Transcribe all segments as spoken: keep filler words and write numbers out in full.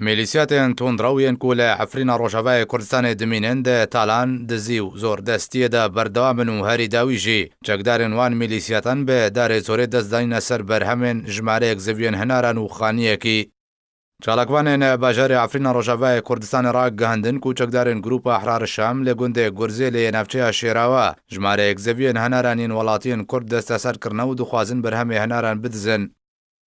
Mîlîsiyatên tundrew yên ku li Efrîna Rojavayê Kurdistanê dimînin di talan, dizî û zordestiyê de berdewam in û herî dawî jî çekdarên wan mîlîsiyatan bi darê zorê dest danîne ser berhemên jimareyek zeviyên hinaran û xaniyekî. Çalakvanên bajarê Efrîna Rojavayê Kurdistanê ragihandin ku çekdarên Grûpa Ehrar Şam li gundê Gurzêlê yê navçeya Şêrawa jimareyek zeviyên hinaran yên welatiyên Kurd desteser kirine û dixwazin berhemê hinaran bidizin.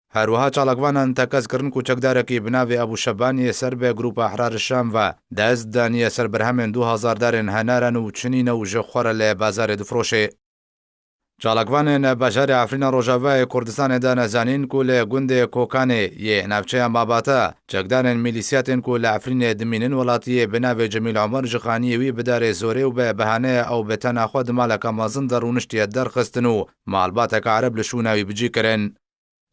Her wiha çalakvanan tekez kirin ku çekdarekî bi navê Ebû Şebaniyê ser bi Grûpa Ehrar Şam ve dest daniye ser berhemên du hezar darên henaran û çinîne û ji xwe re li bazarê difroşê. Çalakvanên bajarê Efrîna Rojavayê Kurdistanê dane zanîn ku li gundê Kokanê yê navçeya Mabata çekdarên mîlîsiyatên ku li Efrînê dimînin welatiyê bi navê Cemîl Omer ji xaniyê wî bi darê zorê û bi behaneya ew bi tena xwe di maleke mezin de rûniştiye derxistin û malbateke ereb li şûna wî bi cî kirin.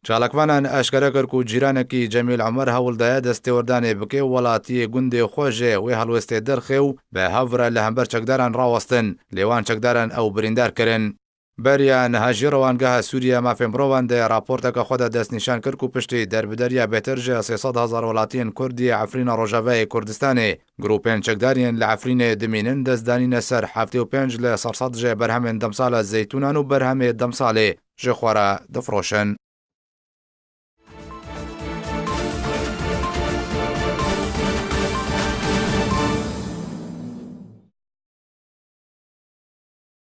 Çalakvanan eşkere kir ku cîranekî Cemîl Omer hewl daye destêwerdanê bike û welatiyê gundê xwe ji wê helwestê derxê û bi hev re li hember çekdaran rawestin, lê wan çekdaran ew birîndar kirin. Beriya niha jî Rewangeha Sûriye ya Mafên Mirovan di raporteke xwe de destnîşan kir ku piştî derbideriya bêtir ji sê sed hezar welatiyên Kurd yê Efrîna Rojavayê Kurdistanê, grûpên çekdar yên li Efrînê dimînin dest danîne ser heftê û pênc li ser sed ji berhemên demsala zeytûnan û berhemê demsalê ji xwe re difroşin.